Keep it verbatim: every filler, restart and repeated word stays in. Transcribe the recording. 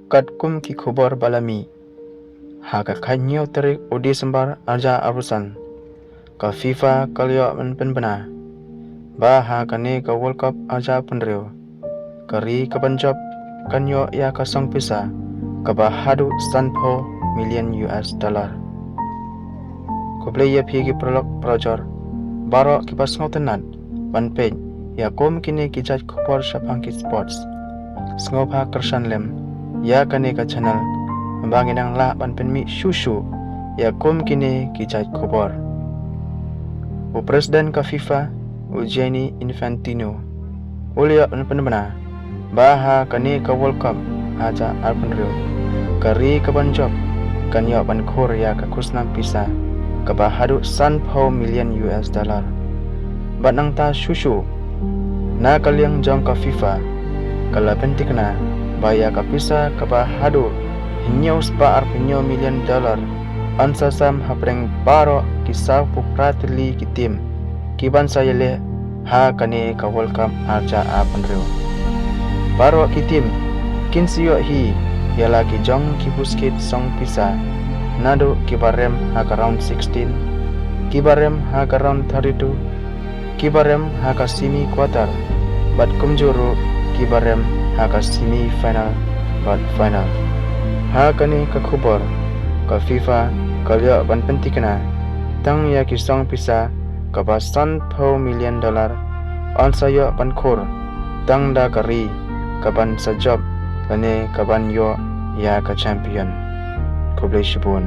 Katkum ki khubor ba la mih, ha ka khathynñiew tarik u December arhajar arphew san, ka FIFA ka la ïoh ban pynbna ba ha kane ka World Cup arhajar arphew hynriew, ka ri kaban jop kan ïoh ïa ka song pisa kaba haduh sanphew million U S dollar. Khublei ïa phi ki paralok parajor baroh kiba sngewtynnat ban peit ïa kum kine ki jait khubor shaphang ki sports. Sngewbha kyrshan lem ïa kane ka channel ba ngin nang lah ban pynmih shuh shuh ïa kum kine ki jait khubor. U President ka FIFA, u Gianni Infantino, u la ïoh ban pynbna ba ha kane ka World Cup arhajar arphew hynriew, ka ri kaban jop kan ïoh ban khur ïa ka khusnam pisa kaba haduh sanphew million U S dollar. Bad nangta shuh shuh, na ka liang jong ka FIFA, ka la pynthikna ba ïa ka pisa kaba haduh hynñiew spah arphew hynñiew million dollar yn sa sam hapdeng baroh ki sawphew phra tylli ki team kiban sa ïaleh ha kane ka World Cup arhajar arphew hynriew. Baroh ki team kin sa ïoh hi ïa la ki jong ki basket song pisa, naduh kiba rem ha ka round sixteen, kiba rem ha ka round thirty-two, kiba rem ha ka semi quarter, bad kumjuh ruh kiba rem ha ka semi final bad final. Ha kane ka khubor, ka FIFA ka la ïoh ban pynthikna tang ïa ki song pisa kaba sanphew million dollar yn sa ïoh ban khur tang da ka ri kaban sa jop lane kaban ïoh ïa ka champion. Khublei shibun.